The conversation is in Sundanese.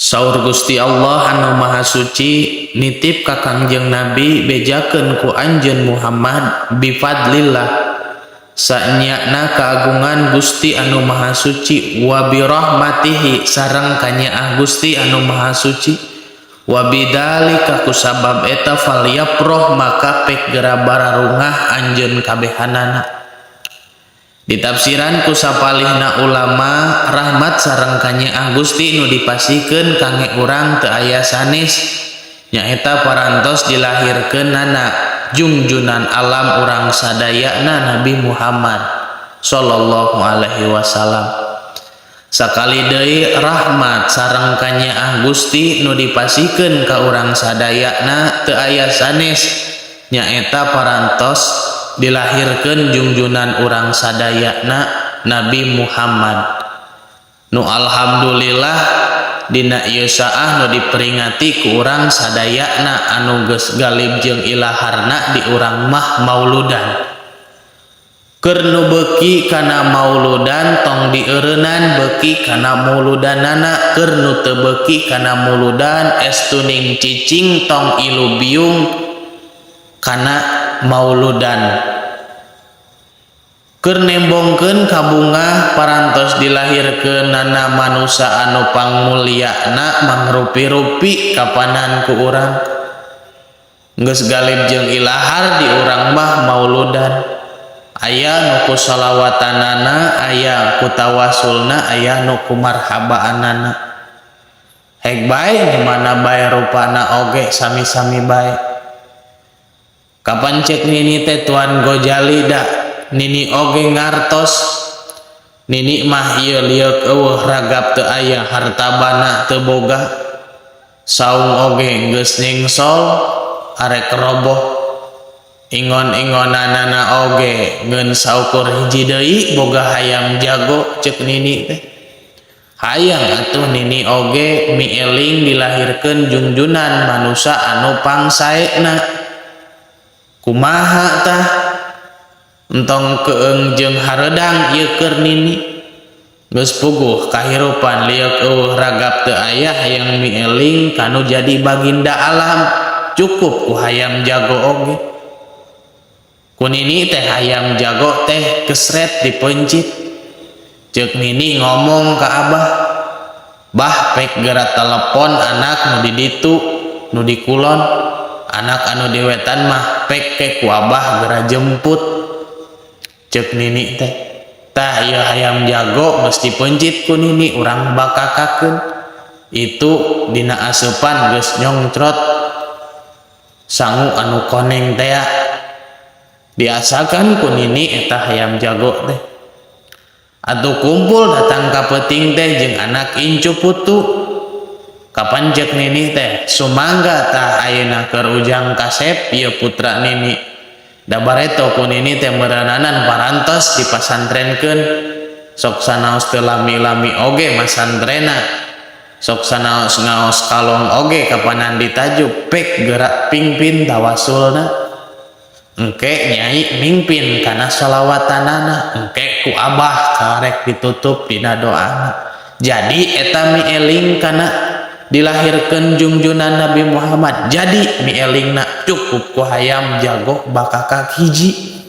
Saur Gusti Allah anu Maha Suci nitip ka Kangjeng Nabi, bejakeun ku anjeun Muhammad, bifadlillah, sanyana keagungan Gusti anu Maha Suci, wa birahmatihi, sareng kanyaah Gusti anu Maha Suci, wa bidzalika, kusabab eta, falyafrahu, maka pek gera bararungah anjeun kabehanana. Ditafsiran ku sapalihna ulama, rahmat sareng kanyaah Gusti nu dipasihkeun kangge urang teu aya sanes, nyaeta parantos dilahirkeunana jungjunan alam urang sadayana, Nabi Muhammad sallallahu alaihi wasallam. Sakali deui, rahmat sareng kanyaah Gusti nu dipasihkeun ka urang sadayana teu aya sanes, nyaeta parantos dilahirkeun jungjunan urang sadayana, Nabi Muhammad, nu alhamdulillah dina ieu saah nu diperingati ku urang sadayana anu geus galib jeung ilaharna di urang mah mauludan. Keur nu beuki kana mauludan, tong dieureunnan beuki kana mauludanana. Keur nu teu beuki kana mauludan, estu ning cicing, tong ilu biung kana mauludan. Keur nembongkeun kabungah parantos dilahirkeunana manusa anu pangmulyana mangrupi-rupi kapanan ku urang. Geus galib jeung ilahar di urang mah mauludan, aya nu ku salawatanana, aya ku tawasulna, aya nu ku marhabaanana. Hek bae nu mana bae rupana oge sami-sami bae. Kapan cek nini teh, Tuan Gojali, da nini oge ngartos nini mah ieu lieuk eueuh ragap teu aya, harta bana teu boga, saung oge geus nyengsol arek roboh, ingon-ingonanana oge ngeun saukur hiji deui boga hayam jago. Cek nini teh hayang atuh nini oge mieling dilahirkeun jungjunan manusa anu pangsaena. Kumaha tah? Entong keeng jeung hareudang ieu keur nini. Geus puguh kahirupan lieuk eueuh ragap teu aya, hayang mieling kanu jadi baginda alam, cukup ku hayam jago oge. Ku nini teh hayam jago teh kesret dipencit. Ceuk nini ngomong ka abah, "Bah, pek gera telepon anak nu di ditu, nu di kulon. Anak anu di wetan mah pek ke ku abah gera jemput," ceuk nini teh. Tah, ieu hayam jago geus dipencit ku nini, urang bakakakeun itu dina aseupan geus nyongcrot sangu anu koneng teh, diasakan ku nini eta hayam jago teh. Atuh kumpul datang ka peuting teh jeung anak incu putu. Kapan cek nini teh, sumangga tah ayeuna keur Ujang kasep ieu putra nini, da bareto ku nini teh meureunanan parantos dipasantrenkeun. Sok sanaos teu lami-lami oge masantrena, sok sanaos ngaos kalong oge kapanan ditajuk, pek gerak pingpin tawasulna, engke nyai mingpin kana sholawatanana, engke ku abah karek ditutup dina doana. Jadi eta mieling kana dilahirkeun jungjunan Nabi Muhammad, jadi mielingna cukup ku hayam jago bakakak hiji.